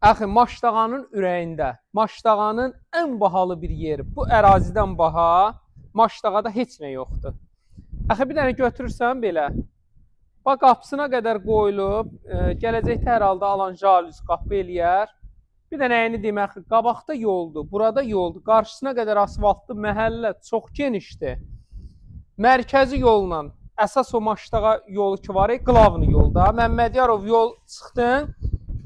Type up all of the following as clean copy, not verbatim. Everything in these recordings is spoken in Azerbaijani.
Axı Maşdağanın ürəyində, Maşdağanın ən bahalı bir yeri. Bu ərazidən baha Maşdağada heç nə yoxdur. Axı bir dənə götürürsən belə. Bax qapısına qədər qoyulub, gələcəkdə hər halda alan jalüz qapı eləyər. Bir dənə əyni deyim axı, qabaqda yoldur, burada yoldur. Qarşısına qədər asfaltlı məhəllə çox genişdir. Mərkəzi yolla, əsas o Maşdağa yolu ki var, qlavni yolda. Məmmədiyarov yol çıxdın,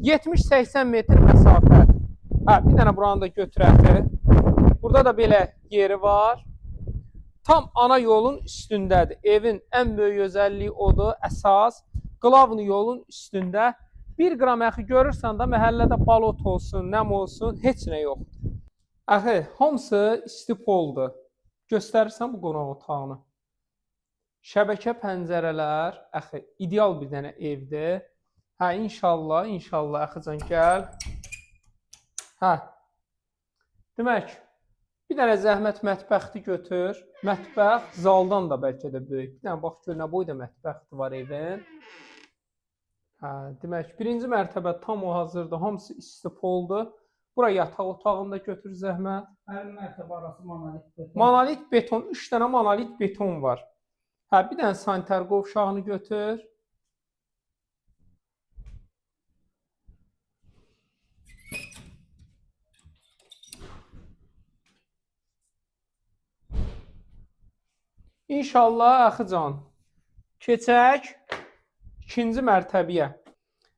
70-80 metr məsafə. Hə, bir dənə buranı da götürək. Burada da belə yeri var. Tam ana yolun üstündədir. Evin ən böyük özəlliyi odur, əsas. Qlavni yolun üstündə. Bir qram əxi görürsən də məhəllədə balot olsun, nəm olsun, heç nə yoxdur. Axı, hamısı istipoldur. Göstərirsən bu qonaq otağını. Şəbəkə pəncərələr, axı ideal bir dənə evdir. Hə, inşallah, inşallah axıcan gəl. Hə. Demək, bir dənə zəhmət mətbəxti götür. Mətbəx zaldan da bəlkə də böyük. Bir dənə bax gör nə boyda mətbəxti var evin. Hə, demək, birinci mərtəbə tam o hazırdır. Hamısı istipoldur. Bura yataq otağını da götür zəhmət. Hər mərtəbə arası monolit beton. Monolit beton, 3 dənə monolit beton var. Hə, bir dənə sanitar qovşağını götür. İnşallah axıcan. Keçək ikinci mərtəbəyə.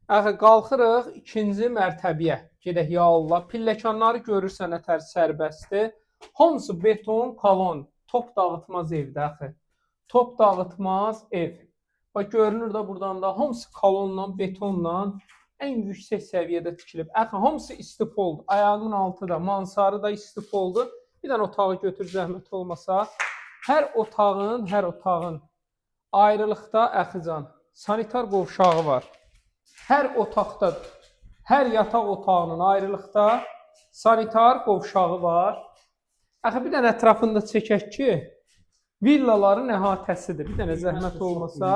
Axı qalxırıq ikinci mərtəbəyə. Gedək ya Allah. Pilləkanları görürsən nə tər sərbəstdir. Hamısı beton, kolon. Top dağıtmaz evdir axı. Top dağıtmaz ev. Bax görünür də burdan da hamısı kolonla, betonla ən yüksək səviyyədə tikilib. Axı hamısı istipoldur. Ayağının altı da, mansarı da istipoldur. Bir dənə otağı götür zəhmət olmasa. Hər otağın, hər otağın ayrılıqda əxican sanitar qovşağı var. Hər otaqda, hər yataq otağının ayrılıqda sanitar qovşağı var. Axı bir dənə ətrafını da çəkək ki, villaların əhatəsidir. Bir dənə zəhmət olmasa.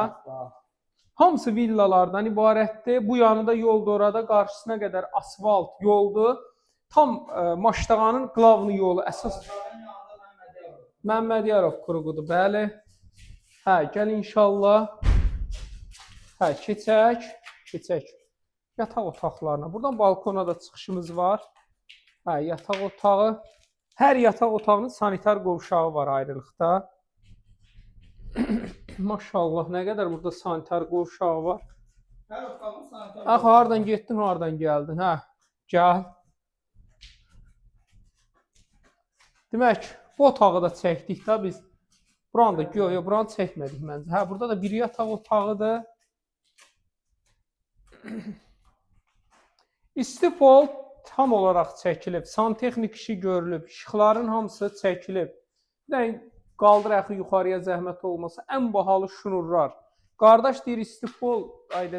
Hamısı villalardan ibarətdir. Bu yanında yoldur, orada qarşısına qədər asfalt yoldur. Tam Maşdağanın qlavni yolu, əsas Ağacların yanında Məmmədiyarov. Məmmədiyarov quruqudur, bəli. Hə, gəl inşallah. Hə, keçək, keçək. Yataq otaqlarına. Buradan balkona da çıxışımız var. Hə, yataq otağı. Hər yataq otağının sanitar qovşağı var ayrılıqda. Maşallah, nə qədər burada sanitar qovşağı var. Hər otağın sanitar. Axı hardan getdin, hardan gəldin, hə? Gəl. Demək, bu otağı da çəkdik də biz. Buranı da yox, yox, buranı çəkmədik məncə. Hə, burada da bir yataq otağıdır. İstipol tam olaraq çəkilib, santexnik işi görülüb, işıqların hamısı çəkilib. Bir dənə qaldır axı yuxarıya zəhmət olmasa, ən bahalı şnurlar. Qardaş deyir istipol ayda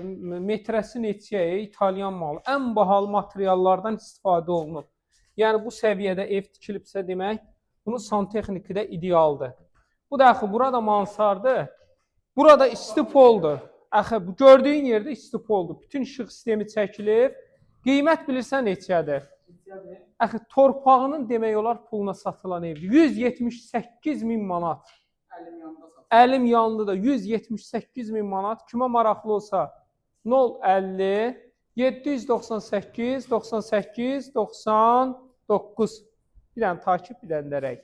metrəsi neçəyə İtalyan malı. Ən bahalı materiallardan istifadə olunub. Yəni bu səviyyədə ev tikilibsə demək, bunun santexniki də idealdır. Bu da axı burada mansardır. Burada istipoldur. Axı bu gördüyün yerdə istipoldur. Bütün işıq sistemi çəkilib. Qiymət bilirsən neçədir? Neçədir? Axı torpağının demək olar puluna satılan evdir. 178 min manat. Əlim yanında satılır. Əlim yandı da 178 min manat. Kimə maraqlı olsa 050 798 98 99. Bir dənə takip, bir dənə də rəng.